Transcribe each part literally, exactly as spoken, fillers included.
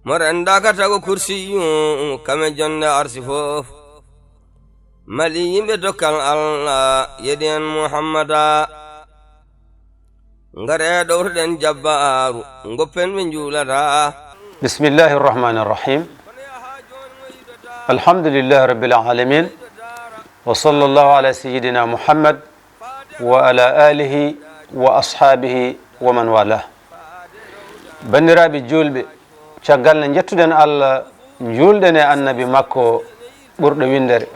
Mo rendaaka tago kursiyu, kame jonde arsi fof. Mali yimɓe dokkal Allah, yedi en Muhammada. Ngare ɗowtoɗen jabbaaru, goppen ɓe njuulata. بسم الله الرحمن الرحيم. الحمد لله رب العالمين. وصلى الله على سيدنا محمد وعلى آله وأصحابه ومن والاه. Banndiraaɓe juulɓe, caggal nde njettuɗen Allah, njuulɗen e Annabi makko ɓurɗo winndere.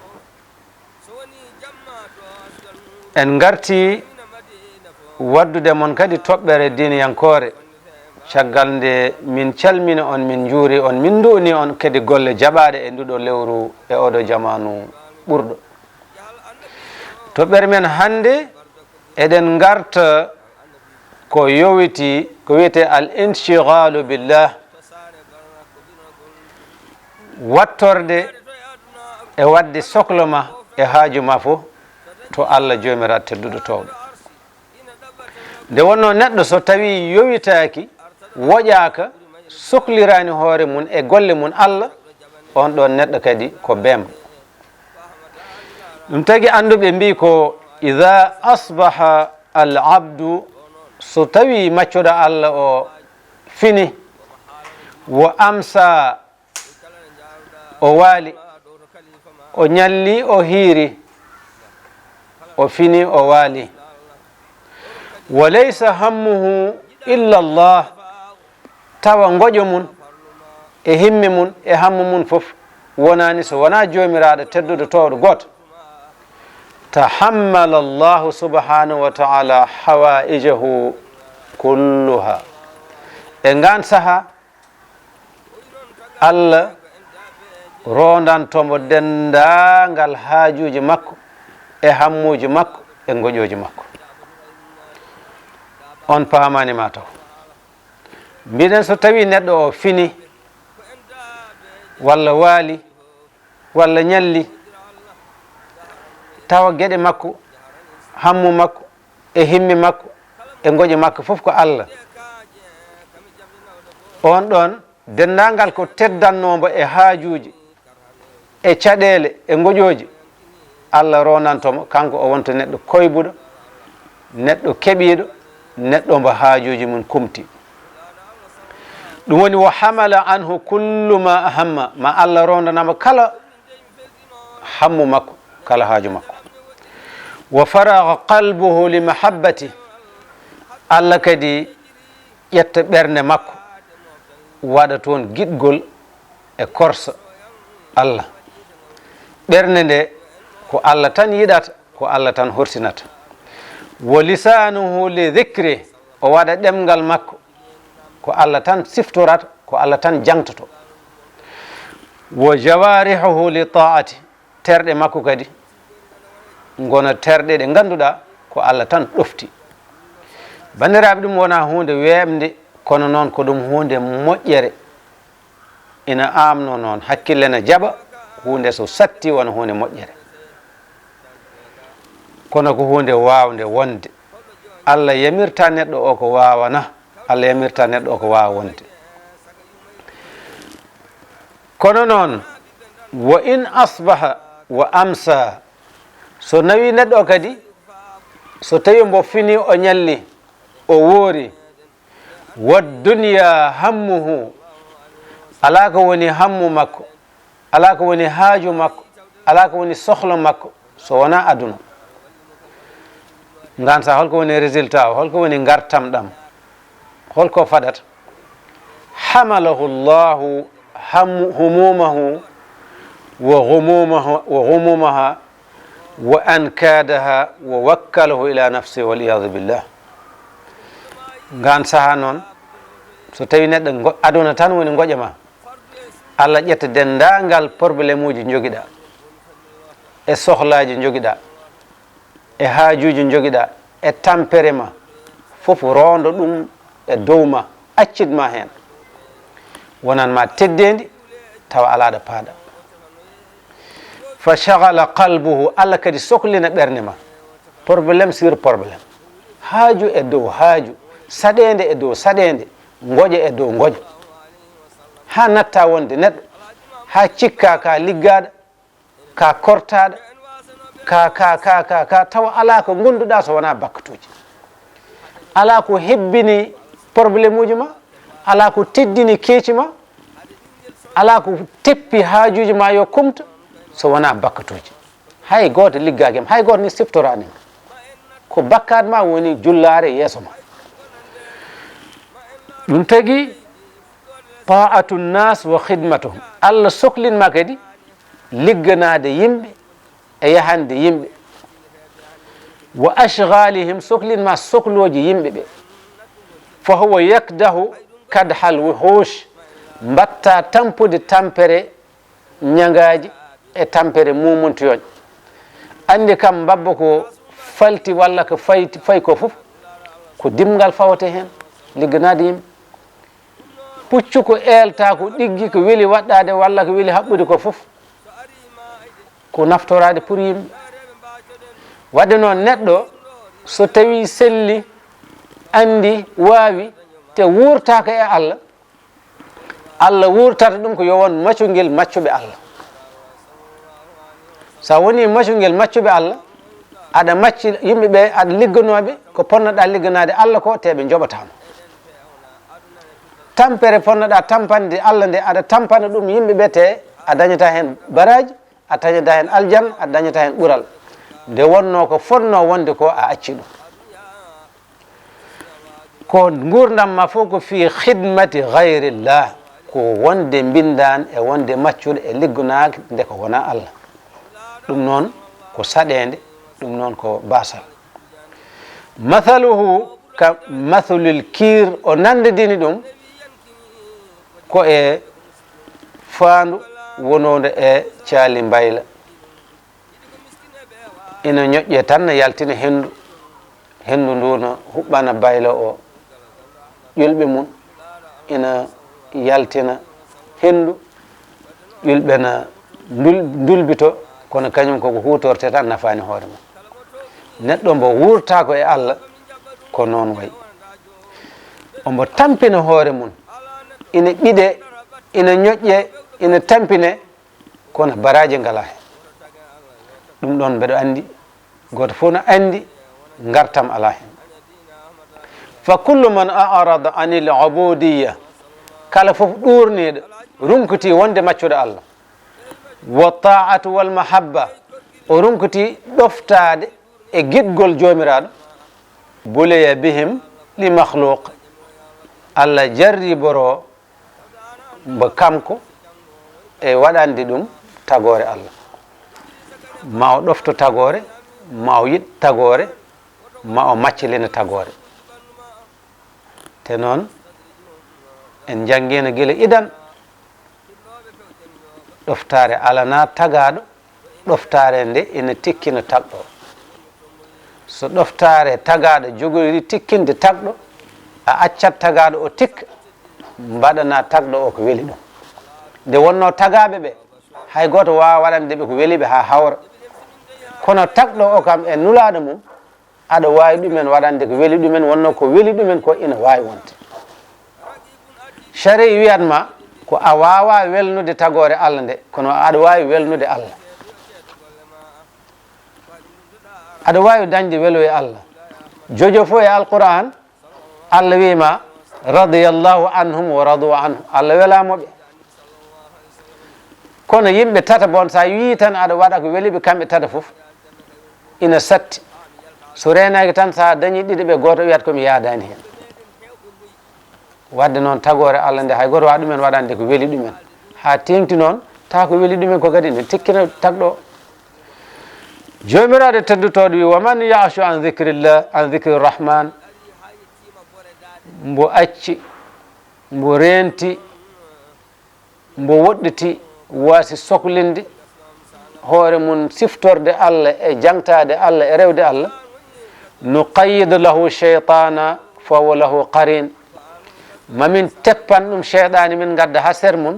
En ngarti waddude mon kadi toɓɓere diiniyankoore, caggal nde min calmini on, min njuuri on, min ndu'ni on kadi golle jaɓaaɗe e nduɗo lewru e oɗo jamaanu ɓurɗo. Toɓɓere men hannde, eɗen ngarta ko yowiti, ko wiyetee al inshighalu billah, wattorde e waɗde soklo ma e haaju ma fof to Allah Joomiraaɗo tedduɗo toowɗo. Nde wonnoo neɗɗo so tawii yowitaaki, woƴaaka, sokliraani hoore mum e golle mum Allah, on ɗon neɗɗo kadi ko beemɗo. Ɗum tagi annduɓe mbii ko, "Iza asbaha al abdu", so tawii maccuɗo Allah o fini, "wa amsa", o waali, o ñalli, o hiiri, o fini, o waali. "Wa laysa hammuhu illa Allah", tawa ngoƴo mum, e himme mum, e hammu mum fof wonaani so wonaa Joomiraaɗo tedduɗo toowɗo gooto. "Tahammala Allahu subhanahu wa ta'ala hawaijahu kulluha." E ngaan saha, Allah rondanto mo denndaangal haajuuji makko, e hammuuji makko, e ngoƴooji makko. On paamaani ma taw. Mbiɗen so tawii neɗɗo o fini, walla waali, walla ñalli, tawa geɗe makko, hammu makko, e himme makko, e ngoƴe makko fof ko Allah. On ɗon, denndaangal ko teddannoo mbo e haajuuji, e caɗeele, e ngoƴooji, Allah ronanto mo, kanko o wonta neɗɗo koybuɗo, neɗɗo keɓiiɗo, neɗɗo mbo haajuuji mum kumti. Ɗum woni, "Wa hamala anhu kullu ma ahamma", ma Allah rondana mo kala hammu makko, kala haaju makko. "Wa faragha qalbuhu li mahabbati", Allah kadi ƴetta ɓernde makko, waɗa toon giɗgol e korsa Allah. Ɓernde nde ko Allah tan yiɗata, ko Allah tan horsinata. "Wa lisanuhu li dhikri", o waɗa ɗemngal makko ko Allah tan siftorata, ko Allah tan jangtoto. "Wa jawarihuhu li ta'ati", terɗe makko kadi ngona terɗe ɗe ngannduɗaa ko Allah tan ɗofti. Banndiraaɓe, ɗum wonaa huunde weeɓnde, kono noon ko ɗum huunde moƴƴere. Ina aamnoo noon, hakkille na jaɓa huunde so satti wona huunde moƴƴere. Kono ko huunde waawnde wonde. Allah yamirta neɗɗo o ko waawana, Allah yamirta neɗɗo o ko waawa wonde. Kono noon, "Wa in asbaha wa amsa", so nawi neɗɗo o kadi, so tawi mbo fini o ñalli, o woori, "wa dunya hammuhu", alaa ko woni hammu makko, alaa ko woni haaju makko, alaa ko woni sohla makko, so wonaa aduna. Ngaan saha, holko woni résultat o? Holko woni ngartam ɗam? Holko fadata? "Hamalahu Allahu hamu-, humumahu wa humumahu, wa humumaha wa ankadaha wa wakkalahu ila nafsi, wal iyadu billah." Ngaan saha noon, so tawi neɗɗo ngo-, aduna tan woni ngoƴa ma, Allah ƴetta denndaangal problème uji jogiɗaa, e sohlaaji jogiɗaa, e haajuuji jogiɗaa, e tampere ma, fof rondo ɗum e dow ma, accit ma heen. Wonan ma teddeendi, tawa alaa ɗo paaɗa. "Fa shaghala qalbuhu", Allah kadi soklina ɓernde ma. Problème sur problème. Haaju e dow haaju, saɗeende e dow saɗeende, ngoƴa e dow ngoƴa. haa natta wonde neɗɗo, haa cikka ka liggaaɗo, ka kortaaɗo, ka, ka, ka, ka, ka, tawa alaa ko ngonduɗaa so wonaa bakkatuuji. Alaa ko hebbini problème uji ma, alaa ko teddini keeci ma, alaa ko teppi haajuuji ma yo kumto so wonaa bakkatuuji. Hay gooto liggaaki ma, hay gooto ni siftoraani ma. Ko bakkaat ma woni jullaare yeeso ma. Ɗum tagi taa'atu nnaas wa khidmatuhum. Allah soklin ma kadi ligganaade yimɓe e yahande yimɓe. Wa ashghalihim, soklin ma soklooji yimɓe ɓe. Fa huwa yakdahu kadhal wuhush. Mbatta tampude tampere ñagaaji e tampere mumuntoyoñ. Anndi kam mbabba ko falti walla ko fayti, fayi ko fof, ko dimngal fawate heen, ligganaade yimɓe. Puccu ko eelta, ko ɗiggi, ko weli waɗɗaade walla ko weli haɓɓude ko fof, ko naftoraade pour yimɓe. Waɗde noon neɗɗo so tawi selli, anndi, waawi, te wuurtaaka e Allah, Allah wuurtata ɗum ko yo won macungel maccuɓe Allah. So a woni macungel maccuɓe Allah, aɗa macci yimɓe ɓe, aɗa ligganooɓe ko ponnoɗaa ligganaade Allah ko, te ɓe njoɓataama. Tampere ponnoɗaa tampande Allah nde, aɗa tampana ɗum yimɓe ɓe, te a dañataa heen baraaji, a dañataa heen aljanna, a dañataa heen ɓural. Nde wonnoo ko fotnoo wonde ko, a acci ɗum. Ko nguurndam ma fof ko fi khidmati ghayrillah, ko wonde mbinndaan e wonde maccuɗo e ligganaade nde ko wonaa Allah. Ɗum noon ko saɗeende, ɗum noon ko baasal. Mathaluhu ka mathalil kiir, o nanndidini ɗum ko e faandu wonunde e caali mbayla. Ina ñoƴƴe tan, ne yaltina henndu. Henndu ndu no huɓɓana bayla o ƴulɓe mum, ina yaltina henndu, ƴulɓe na ndul-, ndulbito, kono kañum koko huutorte tan, nafaani hoore mum. Neɗɗo mbo wuurtaako e Allah, ko noon wayi. Omo tampina hoore mum, ina ɓiɗe, ina ñoƴƴe, ina tampine, kono baraaji ngalaa heen. Ɗum ɗoon mbeɗo anndi, gooto fof no anndi, ngartam alaa heen. Fa kullu man a'rada anil ubudiyya, kala fof ɗuurniiɗo, runkitii wonde maccuɗo Allah, wa ta'atu wal mahabba, o runkitii ɗoftaade e giɗgol Joomiraaɗo, buliya bihim li makhluq, Allah jarriboro mbo kanko e waɗande ɗum tagoore Allah. Ma o ɗofto tagoore, ma o yiɗ tagoore, ma o maccilina tagoore. Te noon, en njanngiino gila idan, ɗoftaare alanaa tagaaɗo, ɗoftaare nde ina tikkina tagɗo. So ɗoftaare tagaaɗo jogoyri tikkinde tagɗo, a accat tagaaɗo o tikka, mbaɗana tagɗo o ko weli ɗum. Nde wonnoo tagaaɓe ɓe, hay gooto waawaa waɗande ɓe ko weli ɓe haa hawra. Kono tagɗo o kam e nulaaɗo mum, aɗa waawi ɗumen waɗande ko weli ɗumen, wonno ko weli ɗumen ko ina waawi wonde. Shari'a wiyat ma ko a waawaa welnude tagoore Allah nde, kono aɗa waawi welnude Allah. Aɗa waawi dañde welo e Allah. Jojo fof e Alqur'an, Allah wiyi ma, "Radiyallahu anhum wa radu anhu." Allah welaama ɓe. Kono yimɓe tata bon, so a wii tan aɗa waɗa ko weli ɓe kamɓe tata fof, ina satti. So reenaaki tan, so a dañii ɗiɗo ɓe, gooto wiyat ko mi yaadaani heen. Waɗde noon, tagoore Allah nde, hay gooto waawaa ɗumen waɗande ko weli ɗumen. Haa teeŋti noon, tawa ko weli ɗumen ko kadi ne tikkina tagɗo. Joomiraaɗo teddotooɗo wi, "Wa man ya'shu an dhikrillah, an dhikri rahman." Mbo acci, mbo reenti, mbo woɗɗiti, waasi soklinde hoore mum siftorde Allah e jaŋtaade Allah e rewde Allah, nuqayyid lahu shaytana fa huwa lahu qarin. Ma min teppan ɗum seyɗaani, min ngadda haa sera mum,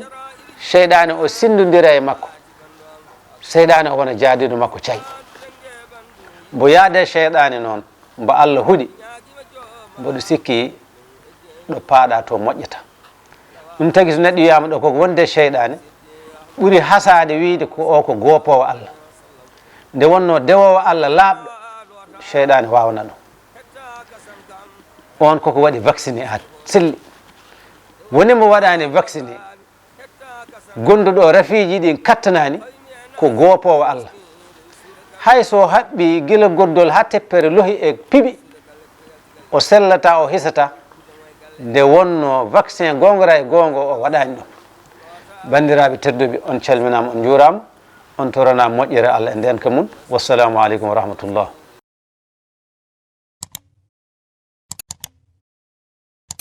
seyɗaani o sinndondira e makko. Seyɗaani o wona jaadiiɗo makko cay. Mbo yaade seyɗaani noon, mbo Allah huɗi, mboɗo sikki ɗo paaɗa to moƴƴata. Ɗum tagi so neɗɗo wiyaama ɗo koko wonde seyɗaane, ɓuri hasaade wiyde ko o ko goopoowo Allah. Nde wonno dewoowo Allah laaɓɗo, seyɗaane waawana ɗum. On koko waɗi vacciné, a selli. Woni mo waɗaani vacciné, gonduɗo rafiiji ɗin kattanaani, ko goopoowo Allah. Hay so haɓɓi gila goddol haa teppere lohi e piɓi, o sellata, o hisata. Nde wonno vaccin goongora e goongo o waɗaani ɗum. Banndiraaɓe tedduɓe, on calminaama, on njuuraama, on toranaama moƴƴere Allah e ndenka mum. Wassalamu aleykum wa rahmatullah.